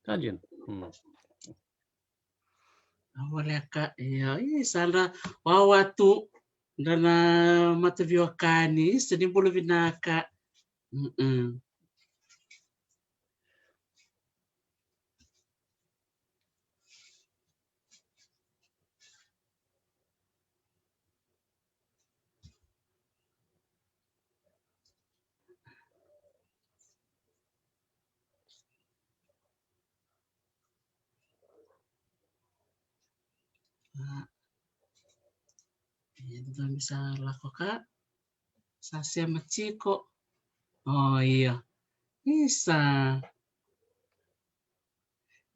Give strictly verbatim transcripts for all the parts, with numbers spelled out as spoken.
Tajin. Voleka, io, i sa dra wawa tu dra na mataviwakani, sa ni bula vinaka. Mm-mm. A, e dua mi sa lako ka sa sema tiko. O, io. Isa.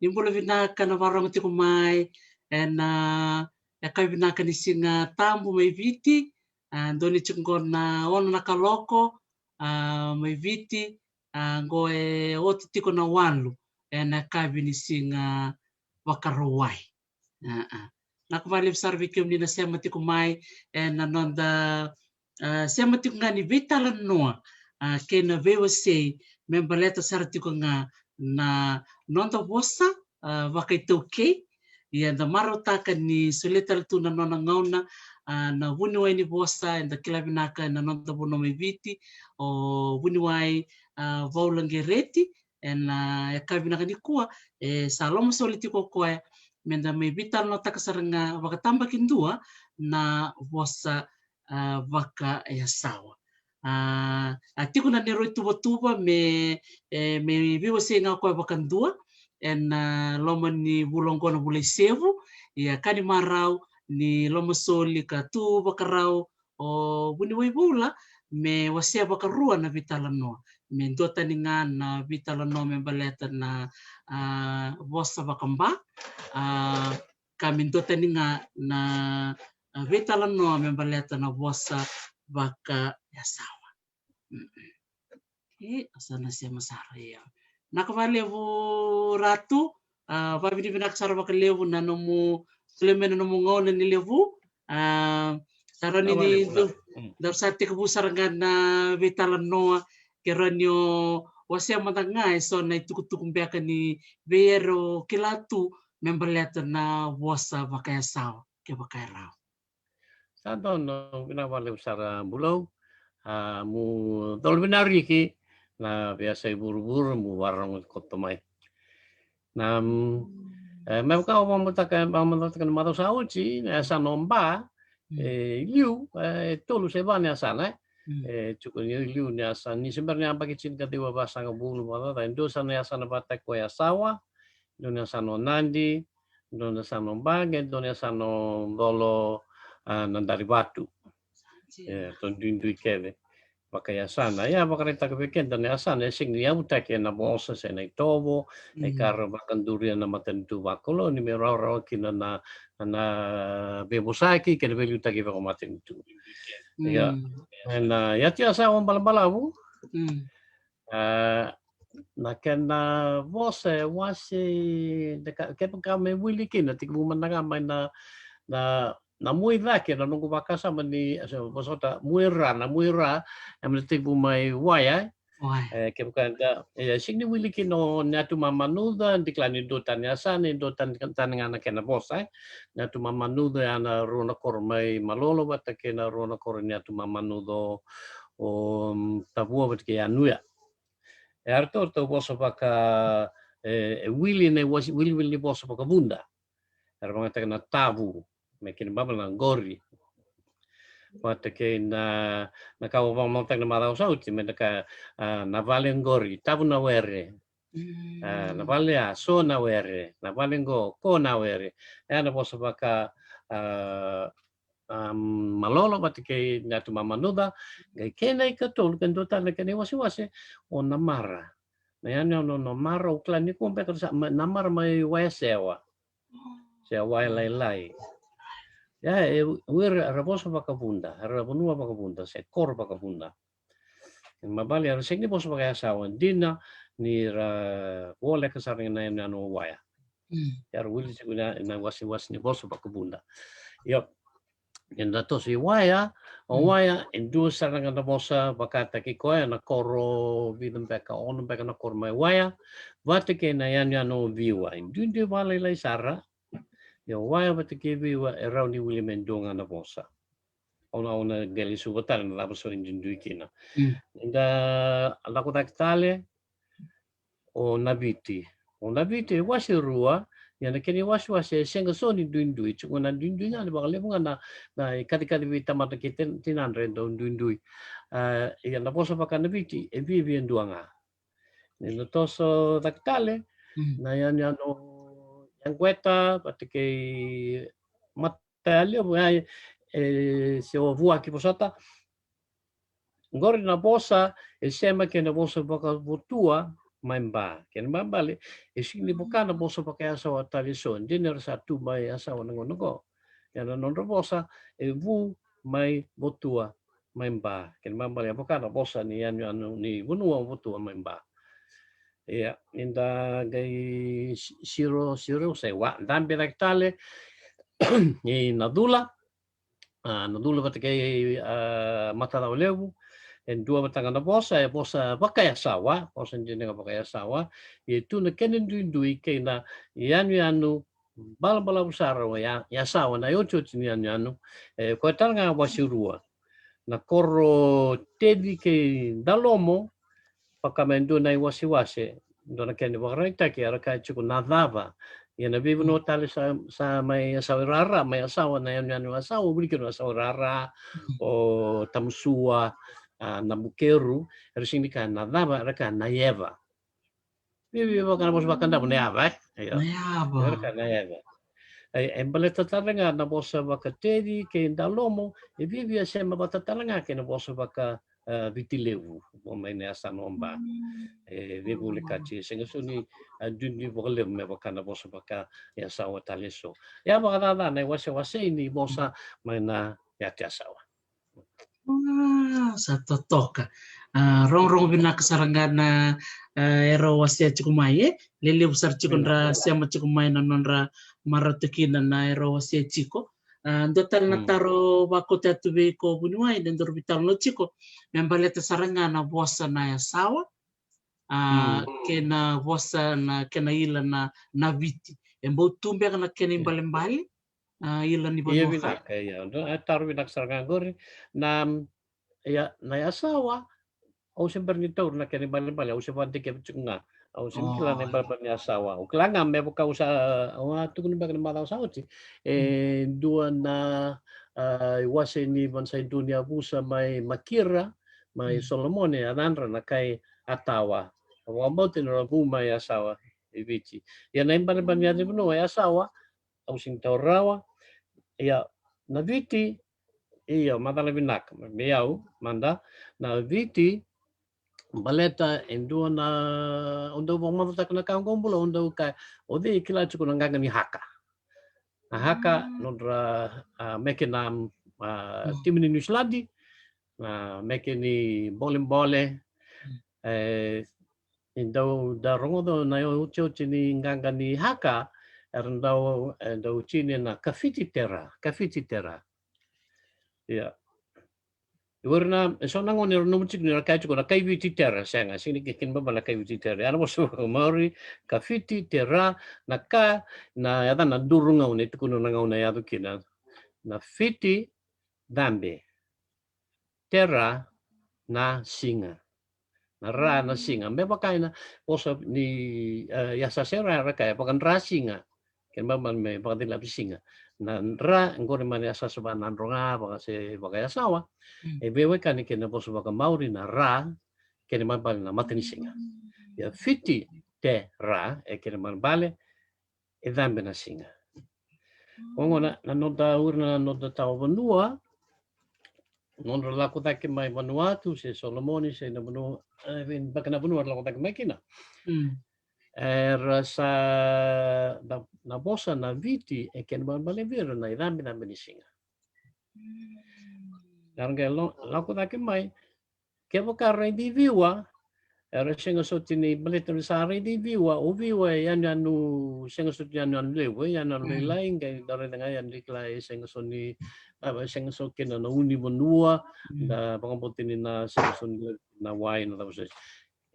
Ni bula vinaka na varogo tiko mai ena yakavi vinaka ni Siga Tabu mai Viti. A, dua ni tiko qo na ono na kaloko, a, mai Viti, a, qo e oti tiko na walu ena yakavi ni Siga Vakarauwai. A, a. Vinaka vakalevu sara vei kemuni na sema tiko mai ena noda, a, sema tiko ga ni veitalanoa, a, kei na veiwasei me baleta sara tiko ga na noda vosa, a, vakaitaukei. Ia da marautaka ni solia tale tu na nona gauna, a, na vuniwai ni vosa, eda kila vinaka ena noda vanua mai Viti, o vuniwai, a, Vaulaqereti, ena yakavi vinaka nikua, e sa lomasoli tiko o koya me da mai veitalanoataka sara ga vakatabakidua na vosa, a, vakayasawa. A, a tiko na neirau ituvatuva me, e, me veiwasei ga o koya vakadua ena, a, loma ni vula oqo na vula i Sevu. Ia ka ni marau ni lomasoli ka tu vakarau o vuniwai Vula me wasea vakarua na veitalanoa. Me dua tani ga na veitalanoa me baleta na, a, vosa vakaBa, a, ka me dua tani ga na, a, veitalanoa me baleta na vosa vakayasawa. Mm. E, a sa na sema sara, ia. Vinaka vakalevu Ratu, a, vakavinavinaka sara vakalevu na nomu solia mai na nomu gauna ni levu. A, sa rawa ni, ni dau, dau sa tekivu sara ga na veitalanoa, ke rawa ni o wasea mada ga eso na itukutuku beka ni vei ira o kila tu me baleta na vosa vakayasawa kevaka e rawa. Sa donu, vinaka vakalevu sara Bulou. A, mu colo vinariki na veiyasai vuravura mu vakarorogo koto mai. Na, mm, e, me vaka au vakamatatataka, vakamatatataka na macawa sa oti, na yasana o Ba, e, liu, e, tolu se va na yasana, e. E, tiko ni liu na yasana, ni se bera ni yabaki tinikaciwa vasagavulu vakacaca, e dua sa na yasana vakataki koya Yasawa, dua na yasana o Nadi, dua na yasana o Ba, qai dua na yasana o Colo, a, Nadarivatu. E, to duidui kece vakayasana. Ia vakaraitaka vei keda na yasana e sega ni yavutaki ena vosa se na itovo, e ka ra vakaduria na matanitu vakoloni me rawarawa kina na, na, na veivosaki kei na veiliutaki vakamatanitu. Ia, ena, ia ti Yasawa balabalavu. A, na kena vosa e wase, na ka, kevaka me wili kina, tekivu mada ga mai na, na, na Muicake, na noqu vakasama ni, e, vosota, Muira, na Muira, e mani tekivu mai Waya, e, kevaka da, e, sega ni wili kina o Natumamanuca, da kila ni dua tani yasana, e dua tani, tani ga na kena vosa, e. Natumamanuca, ya na rua na koro mai Malolo, vata kei na rua na koro ni Natumamanuca, o, o, mm, Tavua, vata kei Yanuya. E, eratou, eratou vosa vaka, e, e wili na iwasi, wiliwili ni vosa vakaVuda. Era vakayagataka na Tavu, me kena ibalebale na qori. Vata kei na, na ka au vakamacalataka na macawa sa oti, me na ka, a, na vale qori, Tavu na were. A, na vale ya, so na were, na vale qo, ko na were. E, na vosa vaka, a, a, Malolo vata kei Natumamanuca, qai kena ikatolu, ke dua tale na kena iwasewase, o Namara. Na yanuyanu o Namara, au kila ni ko beka sa, ma, Namara mai Wayasewa. Se Wayalailai. Ia, e, o ira era vosa vakaVuda, era vanua vakaVuda, se koro vakaVuda. Kena ibalebale era sega ni vosa vakaYasawa, dina ni ra voleka sara na yanuyanu o Waya. Era wili tiko na, na wasewase ni vosa vakaVuda. Io, ni da toso i Waya, O Waea e dua sara ga na vosa vakataki koya na koro vica beka, ono beka na koro mai Waea, vata kei na yanuyanu o Viwa. E duidui vakalailai sara. Ia o Waea vata kei Viwa e rawa ni wili me dua ga na vosa. Au na, au na qai lesuva tale na cava so e duidui kina. Da lako cake tale, o Naviti. O Naviti e wase rua, ia na kena iwasewase e sega so ni duidui, tiko na duidui ga ni vakalevu ga na, na ikacikaci vei tamata kei tinadra e dau duidui. Ia na vosa vaka Naviti e viavia dua ga. Ni na toso cake tale, na yanuyanu o Yaqueta vata kei Matalevu, e, se o Vuaki vosota. Qori na vosa e sema kei na vosa vakavotua mai Ba. Kena ibalebale e sega ni vaka na vosa vakayasawa tale eso, dina era sa tu mai yasawa na gauna oqo. Ia na nodra vosa e vu mai votua mai Ba. Kena ibalebale e vaka na vosa ni yanuyanu ni vanua o votua mai Ba. Ia ni da qai siro, siro, sai wa, dabe cake tale i na cula. A, na cula vata kei, a, matacawa levu. E dua vata ga na vosa, e vosa vakayasawa, vosa dina ga vakayasawa. Ia e tu na kena duidui kei na yanuyanu balabalavu sara o ya, yasawa, na iotioti ni yanuyanu. E koya tale ga wase rua. Na koro Teci kei Dalomo, vaka me dua na iwasewase, dua na kena ivakaraitaki era kaya tiko na cava. Ia na veivanua tale sa, sa mai yasawa i rara, mai yasawa na yanuyanu yasawa, o vuli kina yasawa i rara, o Tamusua, a, na Bukeru, era sega ni kaya na cava, era kaya na yeva. Viavia vaka na vosa vakadavu na yava, e? Io. Na yava. Era kaya na yava. E, e baleta tale ga na vosa vaka Teci kei Dalomo, e viavia sema vata tale ga kei na vosa vaka, a, Viti Levu, vo mai na yasana o Ba. E, veivolekati, e sega so ni, a, duidui vakalevu me vaka na vosa vakayasawa tale eso. Ia vakacaca na iwasewase ni vosa mai na yatu yasawa. A, sa totoka. A, rogorogo vinaka sara ga na, a, era wasea tiko mai, e? Lelevu sara tiko dra sema tiko mai na nodra marau tiko kina na era wasea tiko. A, dua tale na taro vakauta tu vei iko vuniwai, ni daru veitalanoa tiko me baleta sara ga na vosa na yasawa, a, kei na vosa na, kei na ila na, na Viti. E bau tu beka na kena ibalebale, a, ila ni vanua. Ia vinaka, ia. A, taro vinaka sara ga qori. Na, ia, na yasawa, au se bera ni taura na kena ibalebale, au se vakadikevi tiko ga. Au se kila na ibalebale ni yasawa. Au kila ga me vaka au sa, au a tukuna beka na macawa sa oti. E dua na, a, iwase ni vanua sa dua ni yavusa mai Makira, mai Solomone, a yacadra na kai Atawa. Au vakabauta ni ra vu mai yasawa i Viti. Ia na ibalebale ni yaca ni vanua e yasawa, au sega ni taura rawa. Ia, na Viti, ia, macala vinaka, me au, mada, na Viti, baleta e dua na, au dau vakamacataka na ka oqo bula, au dau kaya, o cei e kila tiko na qaqa ni haka? Na haka, nodra, a, meke na, a, timi ni Niusiladi, na meke ni bolebole, e, e dau da rogoca na iotioti ni qaqa ni haka, era dau, e dau tini na kafiti tera, kafiti tera. Ia. Ira na, e so na gone era nanuma tiko ni ra kaya tiko na kaiviti tera, sega, sega ni kena ibalebale na kaiviti tera. Ia na vosa vakaMaori, kafiti tera, na ka, na yaca na duru gauna e tukuna na gauna e yaco kina. Na fiti, cabe. Tera, na siga. Na ra, na siga. Me vaka ena vosa ni, e, yasase ra, ra kaya vakadrasiga. Kena ibalebale me vakacilavi siga. Na ra, qori mai na yasase va Nadroga, vaka se vakayasawa. E veiwekani kei na vosa vakaMaori na ra, kena ibalebale na matanisiga. Ia fiti, tera, e kena ibalebale e cabe na siga. Oqo na, na noda, ira na noda tawa vanua, nodra lako cake mai Vanuatu, se Solomoni, se na vanua, e, vei beka na vanua era lako cake mai kina. Era sa, na, na vosa na Viti, e kena ibalebale vei ira na icabecabe ni siga. Era qai lo-, lako cake mai, kevaka ra i Viwa, Era sega soti ni baleta ni sa raici Viwa, o Viwa e yanuyanu, sega soti ni yanuyanu levu, e yanuyanu lailai, qai da raica ga yani ni kila e sega soti ni, a, sega soti kina na uni vanua, da vakabauta ni na sega soti ni na wai na cava soti.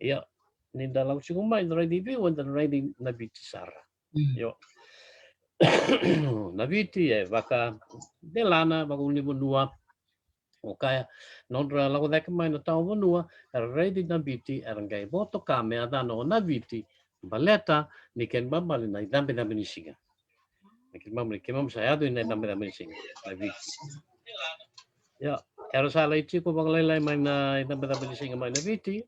Ia, ni da lako tiko mai, da raici Viwa, da raici Naviti sara. Io. Naviti e vakadelana, vakaunivanua. O kaya, nodra lako cake mai na tawa vanua, era raici Naviti, era qai votoka me yacana o Naviti, baleta ni kena ibalebale na icabecabe ni siga. Na kena ibalebale ni keimami sa yaco ina icabecabe ni siga, Naviti. Ia, era sa lai tiko vakalailai mai na icabecabe ni siga mai Naviti.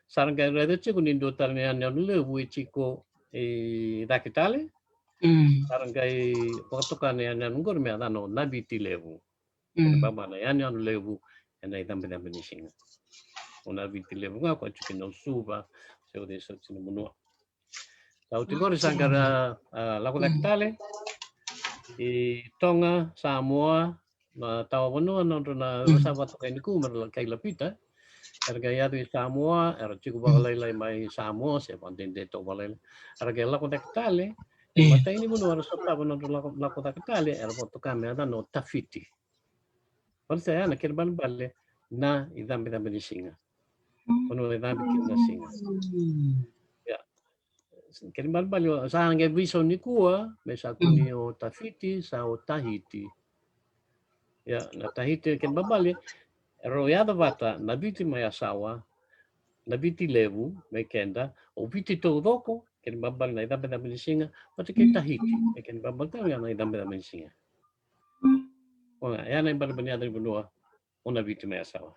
Sa ra qai raica tiko ni dua tale na yanuyanu levu e tiko e cake tale. Sa ra qai vakatoka na yanuyanu qori me yacana o Naviti Levu. Kena ibalebale na yanuyanu levu ena icabecabe ni siga. O Naviti Levu ga ko a tiko kina o Suva, se o cei soti na vanua. Sa oti qori sa qai ra, a, lako cake tale i Toga, Samoa, na tawa vanua, nodra na, sa vatokai ni ku me ra kai Lapita. Era qai yaco i Samoa, era tiko vakalailai mai Samoa, se vakadede toka vakalailai. Era qai lako cake tale, e matai ni vanua era sotava nodra lako, lako cake tale, era votoka me yacana o Tafiti. Baleta ya na kena ibalebale na icabecabe ni siga. Vanua e cabe kina na siga. Ia. Kena ibalebale, sa qai veisau nikua, me sa kua ni o Tafiti, sa o Tahiti. Ia, na Tahiti, kena ibalebale, e rau yaco vata Naviti mai Yasawa, Naviti Levu mai keda, o Viti taucoko, kena ibalebale na icabecabe ni siga, vata kei Tahiti, e kena ibalebale tale ga na icabecabe ni siga. O ya na ibalebale ni yaca ni vanua o Naviti mai Yasawa.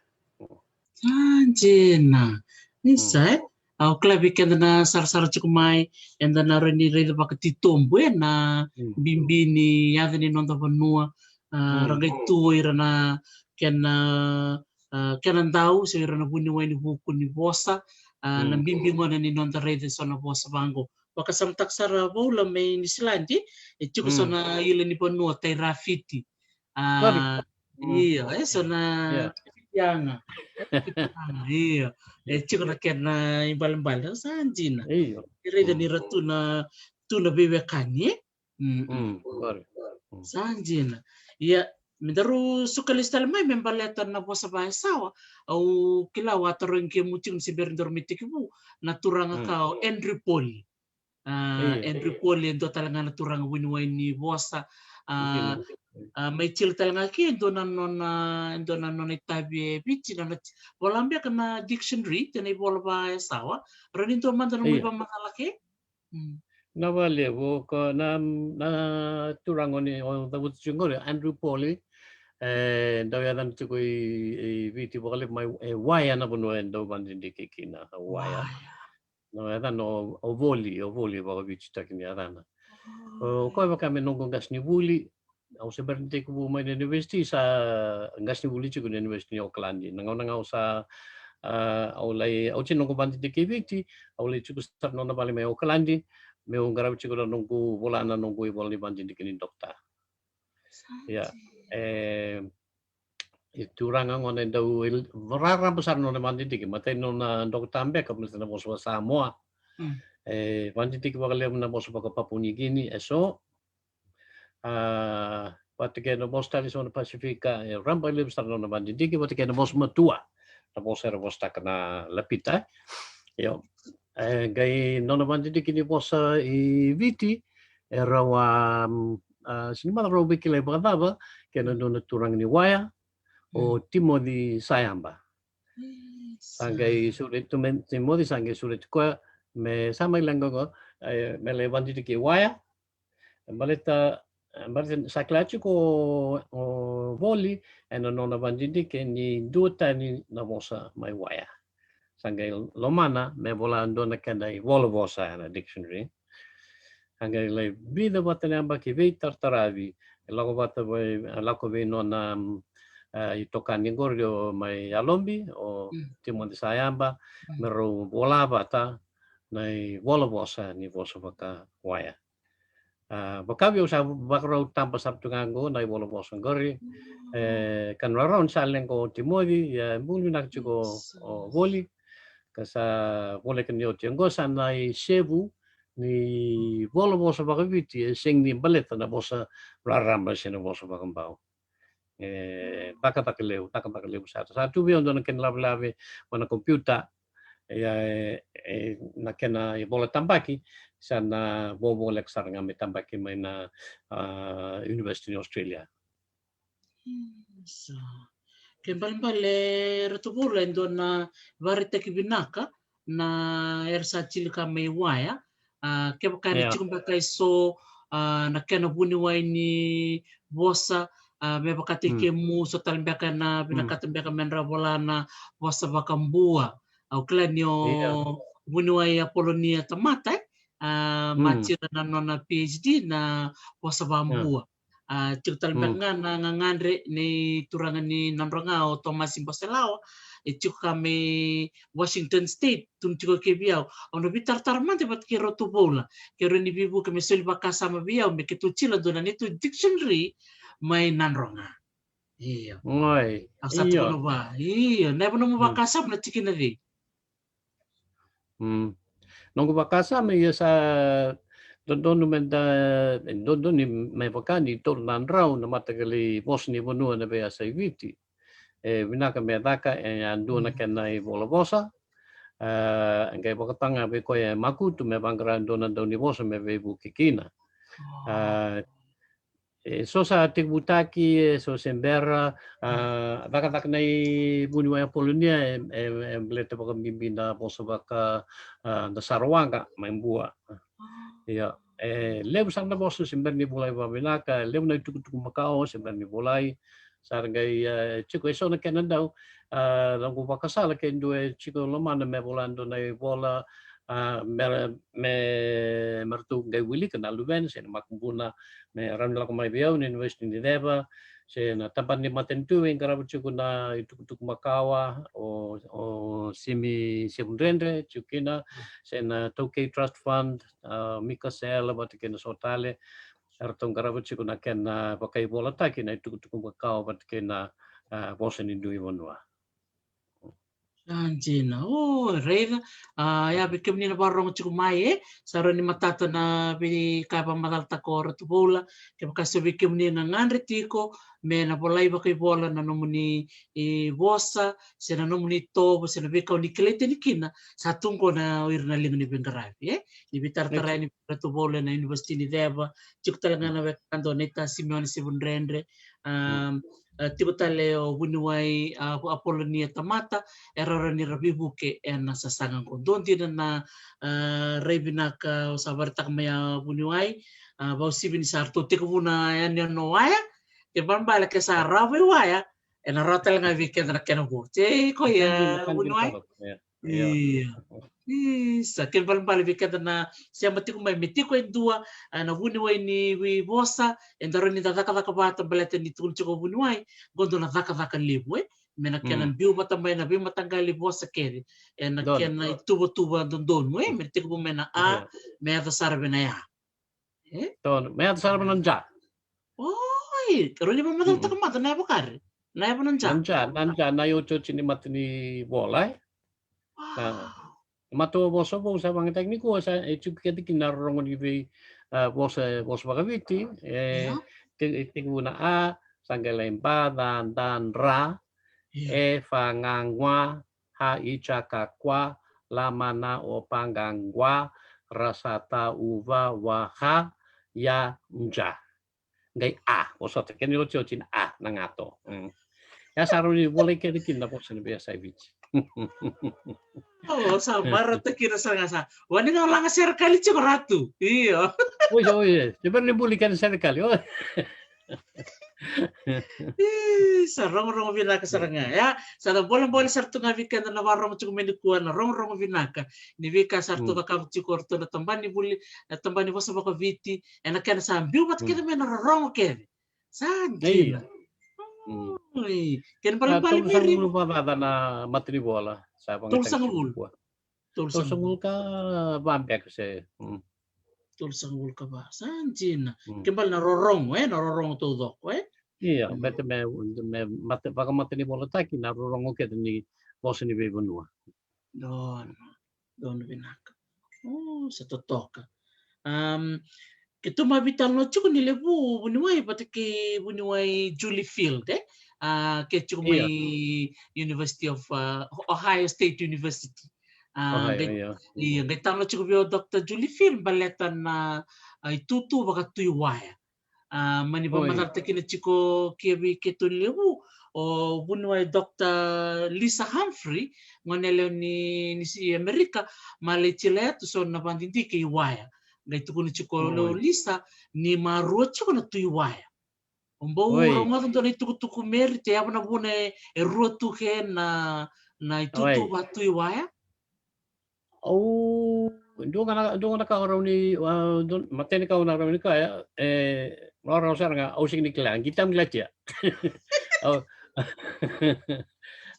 Sa dina. Ni sa, e? Au kila vei keda na sarasara tiko mai, eda na rawa ni raica vakatitobu, e, na bibi ni yaca ni noda vanua, a, ra qai tu o ira na kena, a, kena dau, se o ira na vuniwai ni vuku ni vosa, a, na bibi gona ni noda raica eso na vosa vaqo. Vakasamataka sara Vaula mai Niusiladi, e tiko so na ila ni vanua, Tairafiti. A, io, e so na Fitiaga. Fitiaga, io. E tiko na kena ibalebale, sa dina. Io. E raica ni ra tu na, tu na veiwekani, e? Sa dina. Ia, me daru suka lesu tale mai me baleta na vosa vayasawa, au kila au a tarogi kemu tiko ni se bera ni daru mai tekivu, na turaga ka o Andrew Poli. A, Andrew Poli e dua tale ga na turaga vuniwai ni vosa. A, a, mai Chile tale ga ke e dua na nona, e dua na nona itavi e Viti, na nona vola beka na dictionary, tena ivola vayasawa. Rawa ni dua mada na nomu ivakamacala ke? Na vakalevu, ko na, na turaga ni o cavuta tiko qori, Andrew Poli, e dau yacana tiko i, i Viti vakalevu mai, e Waea na vanua e dau vakadidike kina, Waea. Na yacana o, o Voli, o Voli vakavititaki ni yacana. O koya vaka me noqu qasenivuli, au se bera ni tekivu mai na university, sa qasenivuli tiko na University ni Okaladi. Na gauna ga au sa, a, au lai, au tiko noqu vakadidike i Viti, au lai tiko sara nona vale mai Okaladi, meu qarava tiko na noqu vola na noqu ivola ni vakadidike ni dokta. Ia, e, e turaga gona e dau raraba sara nona vakadidike, matai nona dokta beka, matai na vosa vaka Samoa. E vakadidike vakalevu na vosa vaka Papua Niugini, e so. A, vata kei na vosa tale so na Pasifika, e raba levu sara nona vakadidike, vata kei na vosa matua, na vosa era vosataka na Lapita, e. Io. E qai nona vakadidike ni vosa i Viti, e rau a, a, sega ni mada rau veikilai vakacava kei na nona turaga ni Waea, o Timoci Sayaba. Sa qai sureti, Timoci sa qai sureti koya me sa mai leqa qo, e, me lai vakadidike i Waea. Baleta, baleta sa kila tiko o, o Voli ena nona vakadidike ni duatani na vosa mai Waea. Sa qai lomana me vola dua na kena ivola vosa ena dictionary. Sa qai lai vica vata na yabaki veitarataravi, e lako vata vei, lako vei nona, a, itokani qori o mai Yalobi, o Timoci Sayaba, me rau vola vata na ivola vosa ni vosa vaka Waea. A, vaka vei au sa vakarau taba sara tu ga qo na ivola vosa qori. E, ka na rarawa ni sa leqa o Timoci, ia e buli vinaka tiko o Voli. ka sa voleka ni oti oqo sa na isevu ni vola vosa vakaviti e sega ni baleta na vosa raraba se na vosa vakabau. E cakacaka levu, cakacaka levu sara. Sa tu vei au dua na kena lavelave mai na computer, e, e, na kena ivola tabaki, sa na vovoleka sara ga me tabaki mai na, a, University ni Australia. Isa. Ke balebale Ratu Vula e dua na vakaraitaki vinaka na era sa tilika mai waya. A, kevaka ni tiko beka e so, a, na kena vuniwai ni vosa, a, me vakataki kemu so tale beka na vinakata beka me dra vola na vosa vakabua. Au kila ni o vuniwai Apolonia Tamata, e? A, matira na nona PhD na vosa vakabua. A, tiko tale beka ga na gagadre nei turaga ni Nadroga o Tomasi Boselawa, e tiko ka mai Washington State, tu tiko ke vei au. Au na veitaratara mada vata kei Ratu Voula, ke rawa ni veivuke me soli vakasama vei au, me keitou tila dua na neitou dictionary mai Nadroga. Io. Oi. Au sa tukuna va. Io, na yava nomu vakasama na tikina cei? Noqu vakasama ia sa dodonu me da, dodonu me vaka ni tolu na drau na mataqali vosa ni vanua na veiyasai Viti. E vinaka me caka e a dua na kena ivolavosa. A, e qai vakataga vei koya e makutu me vaqara dua na daunivosa me veivuke kina. A, e so sa tekivutaki, e so se bera, a, cakacaka nei vuniwai Apolonia e, e, e baleta vakabibi na vosa vaka, a, na Sarawaka mai Bua. Ia, e levu sara na vosa se bera ni volai vakavinaka, e levu na itukutuku makawa se bera ni volai. Sa ra qai, e, tiko e so na kena dau, a, noqu vakasala ke dua e tiko lomana me vola dua na ivola, a, me, me, me ratou qai wilika na luvena se na makubuna me rawa ni lako mai vei au na University ni Ceva se na tabana ni matanitu e qarava tiko na itukutuku makawa, o, o Simi Sevudredre tiko kina, se na Taukei Trust Fund, a, Mika Sela vata kei na so tale. Eratou qarava tiko na kena vakaivolataki na itukutuku makawa vata kei na, a, vosa ni dui vanua. Sa dina. O, raica. A, ia vei kemuni na vakarorogo tiko mai, e sa rawa ni matata na veika e vakamacalataka o Ratu Voula. Kevaka so vei kemuni na gadre tiko me na volai vakaivola na nomuni, e, vosa se na nomuni tovo se na veika o ni kilai tani kina, sa tu qo na o ira na liga ni veiqaravi, e? Ni veitaratara yani vei Ratu Voula ena University ni Ceva, tiko tale ga na wekada o Naita Simeone Sevudredre, a, a, tiko tale o vuniwai, a, Apolonia Tamata, era rawa ni ra veivuke ena sasaga qo. Dua dina na, a, rai vinaka o sa vakaraitaka mai a vuniwai, a, vakauasivi ni sa ratou tekivuna yanuyanu o waya, ke balebale ke sa rawa i waya, ena rawa tale ga vei keda na kena vo. Tei koya vuniwai. Io. Isa, ke balebale vei keda na sema tiko mai me tiko e dua, a, na vuniwai ni veivosa, eda rawa ni da cakacaka vata baleta ni tukuna tiko o vuniwai, qo dua na cakacaka levu, e? Me na kena biu vata mai na veimataqali vosa kece, ena kena ituvatuva dodonu, e? Me tekivu mai na a, me yaco sara vei na ya. E? Donu, me yaco sara vei na ja. Oi, rawa ni vakamacalataka mada na yava kari. Na yava na ja. Na ja, na ja, na iotioti ni mata ni vola, e? Wow. Na matavosa vou sa vagataki nikua sa e tiko kece kina na rorogo ni vei, a, vosa, vosa vakaviti, e, te, tekivu na a, sa qai lai ba, ca, da, dra, e, fa, ga, gua, ha, i, ja, ka, kua, la, ma, na, o, pa, ga, gua, ra, sa, ta, u, va, wa, ha, ya, ja. Qai a, vosota, kena iotioti na a, na gato. Mm. Ia sa rawa ni volai kece kina na vosa ni veiyasai Viti. O, sa marau tiko kina sara ga sa. Vani ga o laga serekali tiko Ratu. Io. Oi, oi, e. Se bera ni buli kena serekali. Oi. Ii, sa rogorogo vinaka sara ga. Ia, sa da bolebole sara tu ga vei keda na vakarorogo tiko mai nikua na rogorogo vinaka. Ni veika sa ratou cakava tiko o ratou na tabana ni vuli, na tabana ni vosa vakaviti, ena kena sa biu vata kece mai na rorogo kece. Sa dina. Oi. Kena balebale vei ira. Tolusagavulu vakacaca na matanivola. Sa vakacaca tolusagavulu. Tolusagavulu ka va beka se. Tolusagavulu ka va. Sa dina. Ke bale na rorogo, e? Na rorogo taucoko, e? Ia, beta me, me mata, vakamatanivolataki na rorogo kece ni vosa ni veivanua. Donu, donu vinaka. O, sa totoka. Um, keitou mai veitalanoa tiko ni levu vuniwai vata kei vuniwai Julie Field, e? A, ke tiko mai University of, uh, Ohio State University. A, Ohio, qai, ia. Ia, qai talanoa tiko vei au o Doctor Julie Field baleta na, a, itutu vakatui waya. A, mani vakamacalataki kina tiko ke vei keitou ni levu, o vuniwai Doctor Lisa Humphrey, gone yalewa ni, ni si Amerika, ma lai tilai tu so na vadidike i waya. Qai tukuna tiko o Lisa ni marua tiko na tui waya. O bau rogoca dua na itukutuku Meri, te yava na vuna e, e rua tu ke na, na itutu vakatui waya. Au, dua ga na, dua ga na ka au rawa ni, a, dua, matai ni ka au na rawa ni kaya, e, rawarawa sara ga, au sega ni kila, qita me kila tia. Au,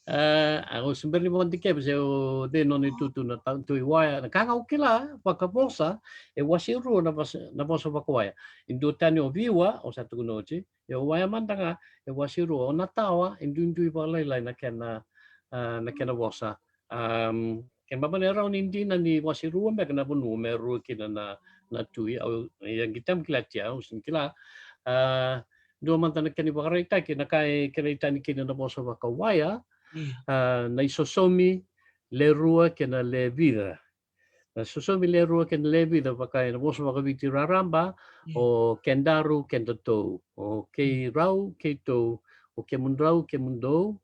a, au se bera ni vakadikeva se o cei nona itutu na ta-, tui waya. Na ka ga au kila, vakavosa, e wase rua na vosa, na vosa vakawaya. E duatani o viwa, au sa tukuna oti, e o waya mada ga, e wase rua, o natawa, e duidui vakalailai na kena, a, na kena vosa. Um, ke mama na rawa ni dina ni wase rua beka na vanua me rua kina na, na tui, au, ia qita me kila tia, au sega ni kila. A, dua mada na kena ivakaraitaki, na ka e kilai tani kina na vosa vakawaya, a, na isosomi, le rua kei na le vica. Na isosomi le rua kei na le vica vaka ena vosa vakaviti raraba, o kedaru, kedatou, o keirau, keitou, o kemudrau, kemudou.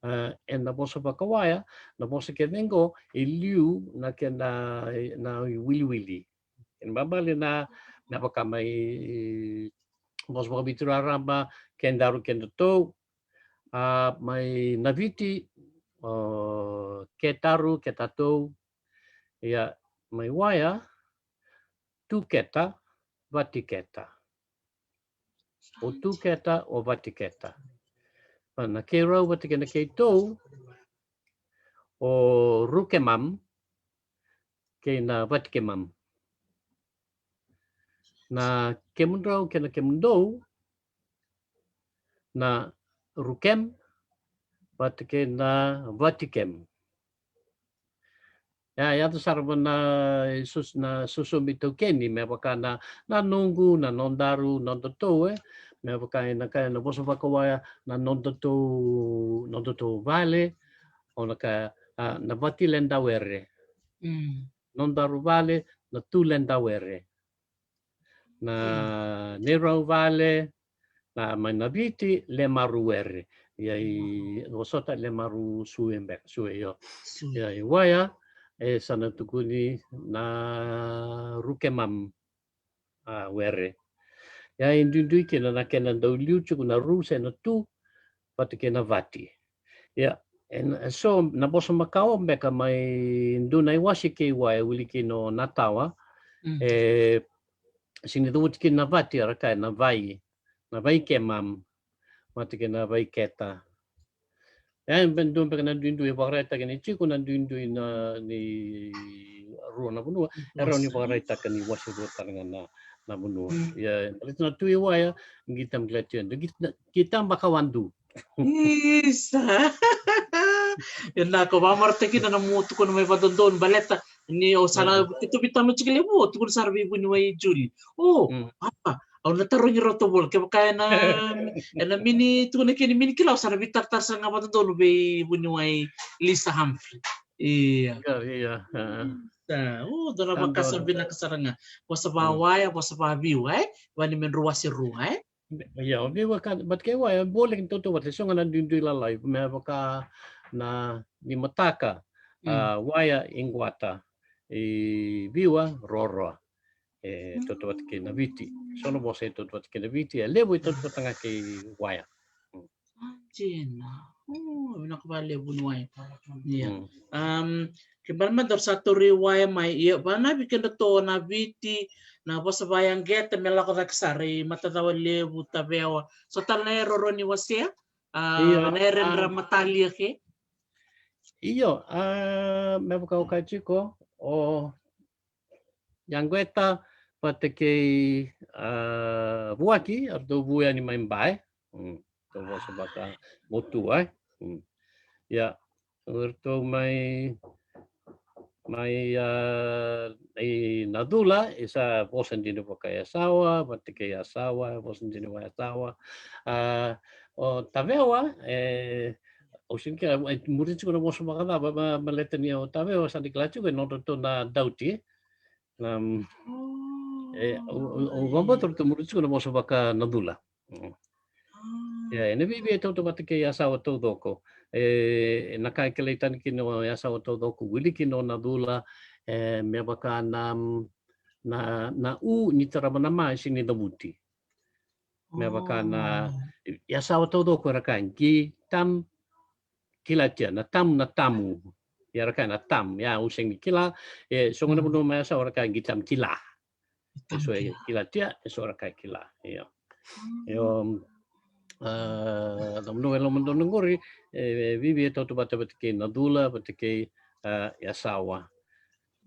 A, ena vosa vakawaya, na vosa kece qo e liu na kena, na iwiliwili. Kena ibalebale na, na vaka mai vosa vakaviti raraba, kedaru, kedatou, a, mai na Viti, o ketaru, ketatou, ia mai waya, tu keta, vati keta. O tu keta, o vati keta. A, na keirau vata kei na keitou, o ru kemam, kei na vati kemam. Na kemudrau kei na kemudou, na ru kem, vata kei na vati kem. Ia, yaco sara va na isos-, na isosomi taukeni, me vaka na, na noqu, na nodaru, nodatou, e. Me vaka ena ka ena vosa vakawaya, na nodatou, nodatou vale, o na ka, a, na vati ledawere. Mm. Nodaru vale, na tu ledawere. Na neirau vale, na mai na Viti, le maru were. Ia i vosota le maru sue beka, sue, io. Sue. Ia i waya, e sa na tukuni na ru kemam, a, were. Ia e duidui kina na kena dau liu tiko na ru se na tu, vata kei na vati. Ia, e na, e so na vosa makawa beka mai dua na iwase kei waya e wili kina o natawa, mm, e sega ni cavuti kina na vati, era kaya na vai, na vai kemam, vata kei na vai keta. Ia, e dua beka na duidui e vakaraitaki ni tiko na duidui na ni rua na vanua, e rawa ni vakaraitaka ni wase rua tale ga na, na vanua. Mm. Ia, baleta na tu i waya, qita me kila tia, qita, qita vakawadu. Isa. Ia na ka au vakamareqeta kina na nomu tukuna mai vakadodonu baleta ni o sa na, keitou veitalanoa tiko levu, o tukuna sara vei vuniwai Julie. O, mm, apa, au na tarogi rau toka vola, kevaka ena, ena mini tukuna kina ni mini kila, au sa na veitaratara sara ga vakadodonu vei vuniwai Lisa Humphrey. Ia. Ia, ia, a. Sa, o, dua na vakasama vinaka sara ga. Vosa vakawaya, vosa vakaviu, e? Vani me drau wase rua, e? Ia, o vei waka, but kei waya, voleka ni tautauvata, e so ga na duidui lalai, me vaka na nimataka, mm, a, waya, iqwata, i viwa, roroa. E tautauvata kei na Viti. So na vosa e tautauvata kei na Viti, e levu e tautauvata ga kei waya. Mm. Dina. O, vinaka vakalevu vuniwai. Ia. Mm. Am, ke bale mada daru sa tauri waya mai, ia, vanavi kedatou na Viti, na vosa vakayaqeta me lako cake sara i Matacawa Levu, Tavewa. So tale na e rawa ni wasea, a, io, na e dredre, a, matalia ke? Io, a, me vaka au kaya tiko, o yaqeta vata kei, a, vuaki, eratou vu yani mai Ba, e. Mm. Ratou vosa vakamotu, e. Mm. Ia, eratou mai Mai, a, i na cula, e sa vosa dina vaka yasawa, vata kei yasawa, e vosa dina vaka yasawa. A, o tavewa, e, au sega ni kila, e muri tiko na vosa vakacava, ma, ma leta ni o tavewa, sa ni kila tiko, e nodratou na dauti, e. Na, e, au, au, au vakabauta ratou muri tiko na vosa vaka na cula. Mm. Ia, ena viavia e tautauvata kei yasawa taucoko. E, na ka e kilai tani kina o yasawa taucoko, wili kina o na cula, e, me vaka na, na, na u ni tarava na ma e sega ni cavuti. Me vaka na, yasawa taucoko era kaya qi tam kilatia, na tam, na tamu. Ia era kaya na tam, ia au sega ni kila, e, so gona vanua mai yasawa era kaya qi tam kila. E so e kilatia, e so era kaya kila. Io. Io, a, na vanua e lomadonu qori, e, viavia e tautauvata vata kei na cula, vata kei, a, yasawa.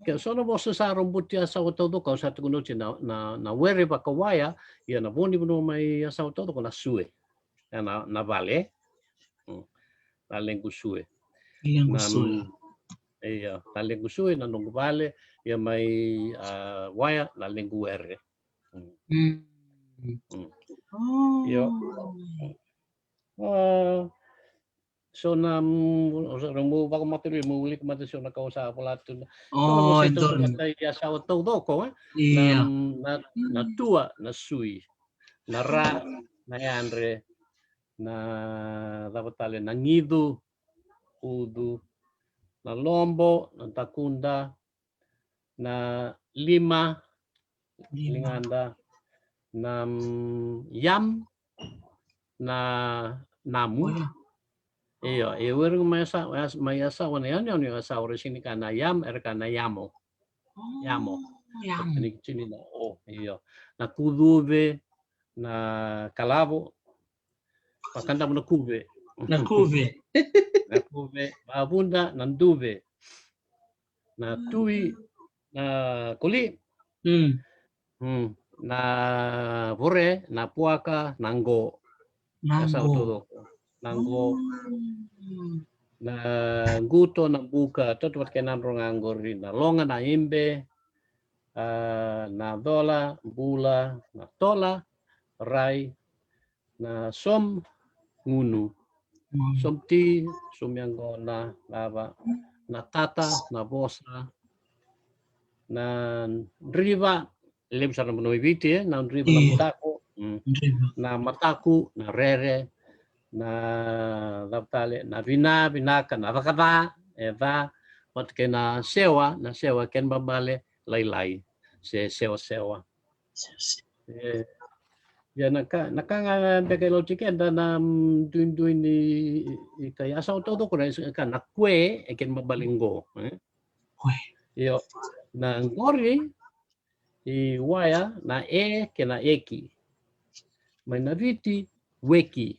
Ke so na vosa sa roboti yasawa taucoko, au sa tukuna oti na, na, na were vakawaya, ia na vo ni vanua mai yasawa taucoko na sue. Ia na, na vale. Mm. Na lequ sue. Lequ sue. Ia, na lequ sue, na noqu vale, ia mai, a, waya, na lequ were. Mm. Mm. Mm. Io. A, so na, mm, so na, meu vakamatalia, meu wilika mada so na ka au sa vola tu na. So na vosa e tautauvata i yasawa taucoko, e? Ia. Na, na, na tua, na sui. Na ra, na yadre, na cava tale, na qicu, ucu, na lobo, na dakuda, na lima, ligada, na, mm, yam, na namu. Io, e were mai yasawa, mai yasawa na yanuyanu, yasawa era sega ni kaya na yam, era kaya na yamo. Yamo. Tini, tini na o, io. Na kucuve, na kalavo, vakadavu na kuve. Na kuve. Na kuve, vavuda, na duve. Na tui, na koli. Mm. Mm. Na vore, na puaka, na qo. Na qo. Na qo. Mm. Na quto, na buka, tautauvata kei na dro ga qori, na loga, na ibe, a, na cola, bula, na tola, rai, na som, gunu. Mm. Som ti, som yaqona, lava, na tata, na vosa, na driva, levu sara na vanua i Viti, e, na driva, na mataku, mm. Na mataku, na rere, na cava tale, na vina, vinaka, na cakaca, e ca, vata kei na sewa, na sewa, kena ibalebale, lailai, se sewasewa. E, ia na ka, na ka ga beka e lauti keda na, mm, duidui ni, i ka yasawa taucoko na, ka na kue, e kena ibalebale qo, e? Kue. Io, na qori, i waya, na e, kei na eki. Mai na Viti, weki.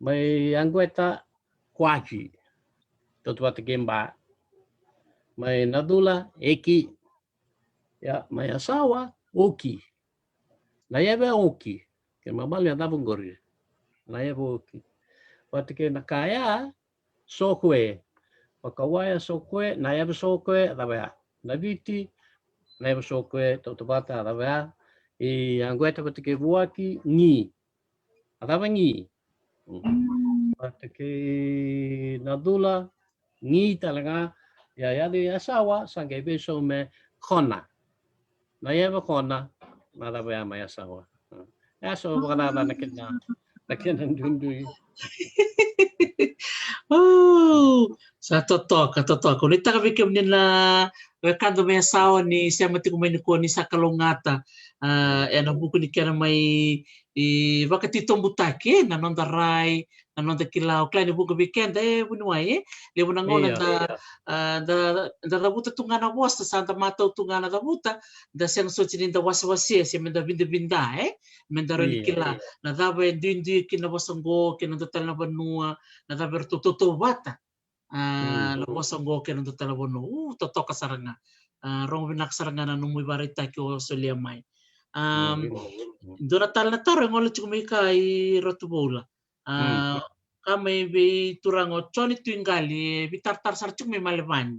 Mai yaqweta, kwaki. Tautauvata kei ba. Mai na cula, eki. Ia, mai yasawa, oki. Na yave oki. Kena ibalebale na cava qori. Na yave oki. Vata kei na kaya, sokwe. Vakawaya sokwe, na yave sokwe, a cava ya. Na Viti, na yave sokwe, tautauvata, a cava ya. I yaqweta vata kei vuaki, gi. A cava gi. Mm. Vata kei na cula, gi tale ga, ia, ia, yasawa, sa qai veisau me kona. Na yave kona, na cava ya mai yasawa. Mm. Yasawa vakacava na kena, na kena duidui. Oh, sa totoka, totoka. Au nuitaka vei kemuni na wekada mai yasawa ni sema tiko mai nikua ni sa kalougata. A, ena vuku ni kena mai, e, vakatitobutaki, e, na noda rai, na noda kila, au kila ni vuqa vei keda, e, vuniwai, e, levu na gauna da, a, da, da cavuta tu ga na vosa, sa da matau tu ga na cavuta, da sega soti ni da wasewasea, se me da vidavida, e, me da rawa ni kila na cava e duidui kina vosa qo, kei na dua tale na vanua, na cava eratou tautauvata. A, na vosa qo kei na dua tale na vanua. U, totoka sara ga. A, rogo vinaka sara ga na nomu ivakaraitaki o solia mai. A, dua na tale na taro e gole tiko mai ka i Ratu Voula. A, ka mai vei turaga o Joni Tuiqali, e veitaratara sara tiko mai Malevani.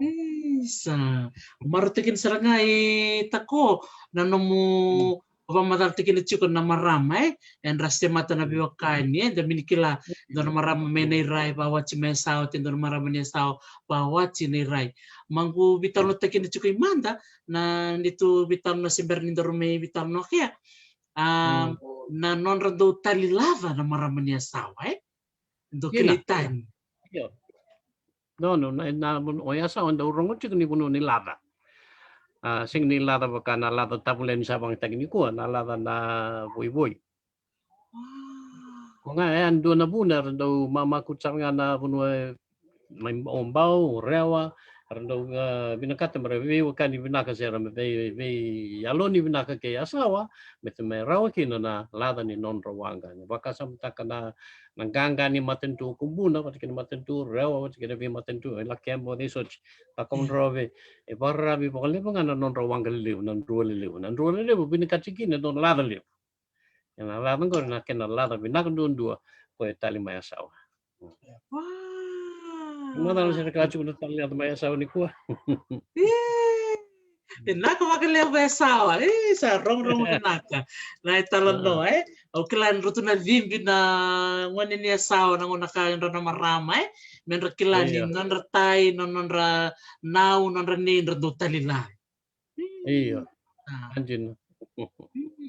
Isa. Marautaki sara ga e Tako na nomu Ko vakamacalataki kina tiko na marama, e? Era semata na veiwekani, e? Da mini kila, dua na marama mai Nairai, vakawati mai Yasawa, te dua na marama ni Yasawa, vakawati Nairai. Maqu veitalanoataki kina tiko i mada, na neitou veitalanoa se bera ni daru mai veitalanoa kea. A, na nodra dau talilaca na marama ni Yasawa, e? Dau kilai tani. Io. No, no, na, na, o Yasawa dau rogo tiko ni vanua ni laca. A, sega ni laca vaka na laca tavulevu ni sa vakayagataki nikua, na laca na voivoi. Ko ga, e, a dua na vuna era dau mamakutu sara ga na vanua mai Obao, Rewa, era dau, a, vinakata me ra veiwekani vinaka se ra me vei, veiyaloni vinaka kei Yasawa, me te mai rawa kina na laca ni nodra waqa. Ni vakasamataka na, na qaqa ni matanitu o Kubuna, vata kei na matanitu o Rewa, vata kei na veimatanitu e Lakeba, o Nausori, Cakaudrove, e vakararavi vakalevu ga na nodra waqa lelevu, na Drualelevu. Na Drualelevu vinakati kina e dua na laca levu. Ena laca qori na kena laca vinaka duadua, ko e tali mai Yasawa. Wow. Macala se na kila tiko na tali laca mai Yasawa nikua. E, vinaka vakalevu Yasawa. E, sa rogorogo vinaka na italanoa, e. Au kila ni ratou na cibi na gone ni Yasawa, na gauna ka yadra na marama, e. Me ra kila ni nodra tai, na nodra nau, nodra nei, dra dau tali laca. Io. A. Dina.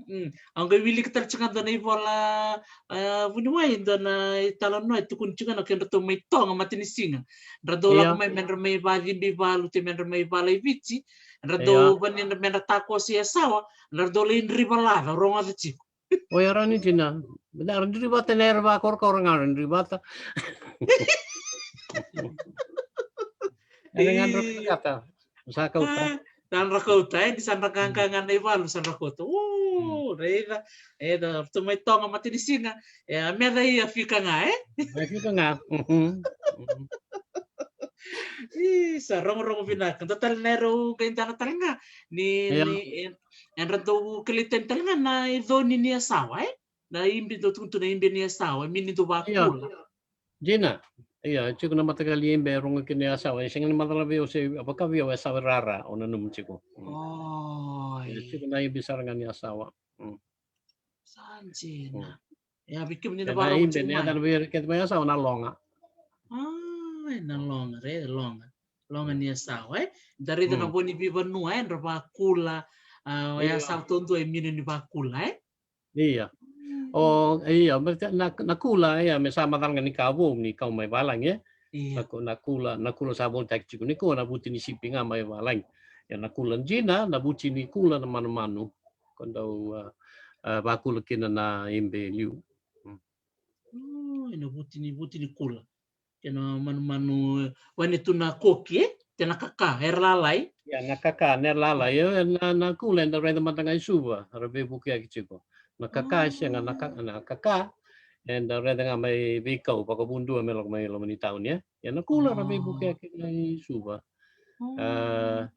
Mm. Au qai wilika tale tiko ga dua na ivola, a, vuniwai, dua na italanoa e tukuni tiko ga na kedratou mai Toga matanisiga. Dra dau lako mai me dra mai vacibi valu, te me dra mai vala i Viti. Dra dau vani me dra takoso i Yasawa, dra dau lai driva laca, rogoca tiko. O ya rau ni dina. Dra driva vata na era vakorokoro ga, dra driva vata. Era ga dra kata. Sa kauta. A, sa dra kauta, e, ni sa dra qaqa ga na ivalu, sa dra kauta. O, raica, e, da, ratou mai Toga matanisiga, e, a meca ia fika ga, e? A fika ga. Mhm. Mhm. I, sa rogorogo vinaka. Da tale na erau qai dana tale ga. Ni, ni, e, edra dau kilai tani tale ga na iconi ni Yasawa, e? Na ibe dau tukuna tu na ibe ni Yasawa, e mini dau vakula. Dina. Ia, e tiko na mataqali ibe e rogo kina Yasawa. E sega ni macala vei au se vaka vei au Yasawa rara, au nanuma tiko. Mm. Oi. E tiko na ibe sara ga ni Yasawa. Mm. Sa dina. Mm. Ia, vei kemuni na ibe ni yacana vei ira kece mai Yasawa na Loga. Ai, na Loga, re, Loga. Loga ni Yasawa, e? Da raica na vo ni veivanua, e? Dra vakula, a, o Yasawa taudua e mini ni vakula, e? Ia. O, ia, me te, na, na kula, ia, me sa macala ga ni ka vou ni kau mai valagi, e? Ia. Na ku-, na kula, na kula sa volitaki tiko nikua, na vuti ni sipi ga mai valagi. Ia, na kula dina, na vuti ni kula na manumanu. Ko dau, a, a, vakula kina na ibe liu. Mm. O, ena vuti ni, vuti ni kula. Kena manumanu, e, vani tu na koki, e? Kena kaka, era lalai. Ia, na kaka, na era lalai. Ia, na, na kula, eda raica mada ga i Suva, era veivukiyaki tiko. Na kaka, e sega, na ka-, na kaka, eda raica ga mai veikau, vakavudua me lako mai loma ni tauni, e? Ia, na kula, era veivukiyaki ga i Suva. A,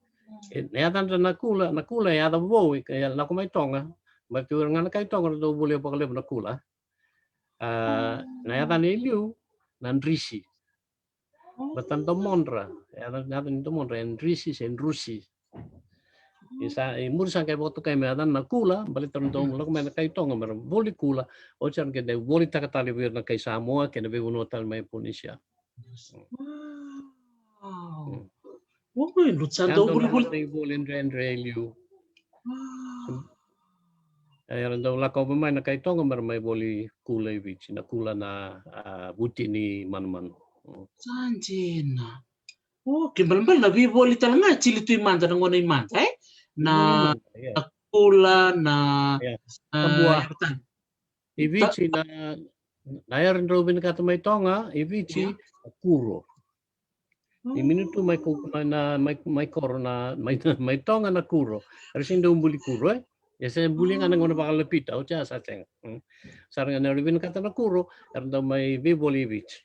e, na yacadra na kula, na kula, e yaca vou, e, e lako mai Toga. Baleta tu ira ga na kai Toga, era dau volia vakalevu na kula. A, na yacana e liu, na drisi. Baleta na domodra, e, na yacana ni domodra, e drisi se drusi. E sa, e muri sa qai vakatokai me yacana na kula, baleta na dau lako mai na kai Toga, me ra voli kula, oti sa ra qai dau volitaka tale vei ira na kai Samoa, kei na veivanua tale mai Polinesia. Wow. Mm. Oi, lutu sa dau volivoli. Dau na voli dredre e liu. Wow. E, era dau lakova mai na kai Toga me ra mai voli kula i Viti, na kula na, a, vuti ni manumanu. Mm. Sa dina. O, ke balebale na veivoli tale ga e tili tu i mada, na gauna i mada, e? Na, na kula, na, a, kabua. I Viti na, na era drau vinakata mai Toga, i Viti, na kuro. Ni mini tu mai ko-, mai na, mai, mai koro na, mai, mai Toga na kuro. Era sega ni dau buli kuro, e? E se buli ga na gauna vakalapita, oti ya sa sega. Mm. Sa ra ga na era vinakata na kuro, era dau mai veivoli i Viti.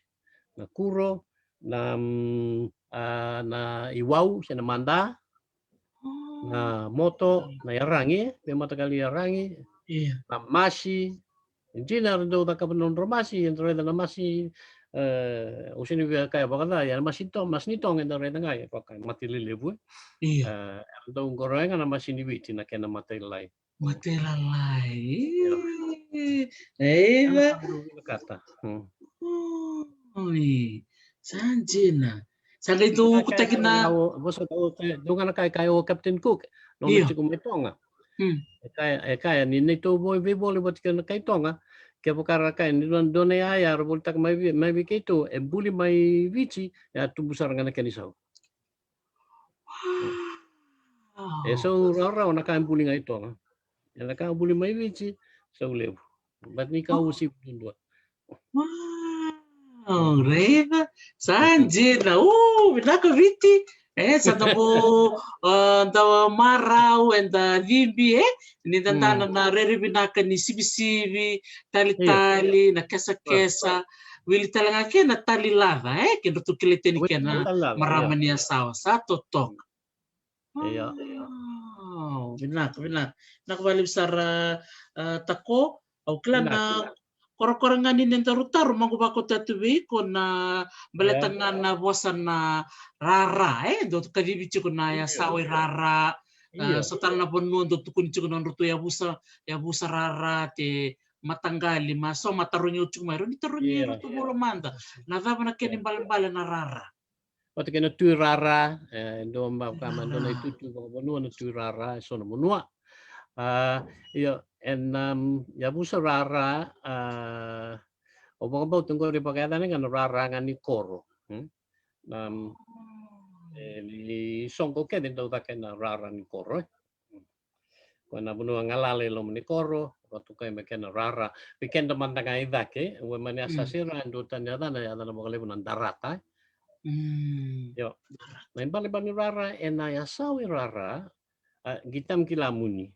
Na kuro, na, mm, a, na iwau, se na mada, na moto, na yaragi, veimataqali yaragi, na masi. Dina era dau cakava na nodra masi, eda raica na masi, e, au sega ni via kaya vakaca, ia na masi to-, masi ni Toga eda raica ga, e vaka mate lelevu, e. Ia. E, era dau qoroya ga na masi ni Viti na kena matailalai. Matailalai. Io. Ei, va. Io, sa vinakata. Oi. Sa dina. Sa qai dou ukutaki na. Vosa dou, dou ga na kai kai o Captain Cook. Nona tiko mai Toga. E kaya, e kaya ni neitou vo-, veivoli vata kei na kai Toga. Kevaka ra kaya ni dua, dua na yaya ra volitaka mai vei, mai vei keitou, e buli mai Viti, e a tubu sara ga na kena isau. E sau rawarawa na ka e buli ga i Toga. E na ka e buli mai Viti, sau levu. But ni ka usi duadua. Wow, raica. Sa dina. O, vinaka Viti. E, sa da vo, a, da marau, e da cibi, e? Ni da dana na rere vinaka ni sivisivi, talitali, na kesakesa. Wili tale ga ke na tali laca, e? Ke dra tu kele teni ke na marama ni yasawa. Sa totoka. Io. Wow, vinaka, vinaka. Vinaka valevu sara, a, Tako. Au kila na korakora ga ni ne daru taro, maqu vakauta tu vei iko na baleta ga na vosa na rara, e? Dou kacivi tiko na yasawa i rara. A, so tale na vanua dou tukuni tiko na nodratou yavusa, yavusa rara, te mataqali, ma so ma tarogi au tiko mai. Rau ni tarogi au tu vula mada. Na cava na kena ibalebale na rara? Vata kei na tui rara, e, dua vaka ma dua na itutu vakavanua na tui rara, e so na vanua. A, io, e na, um, yavusa rara, a, au vakabauta qori vakayacana ga na rara ga ni koro. Hmm? Na, um, e, ni soqo kece dau cake na rara ni koro, e. Ko na vanua galala i loma ni koro, vatukai me kena rara. Vei keda mada ga i cake, ue mani a sasi ra, e dua tani yacana, yacana vakalevu na darata, e. Mm. Io. Na ibalebale ni rara, e na yasawa i rara, a, qitami kila muni.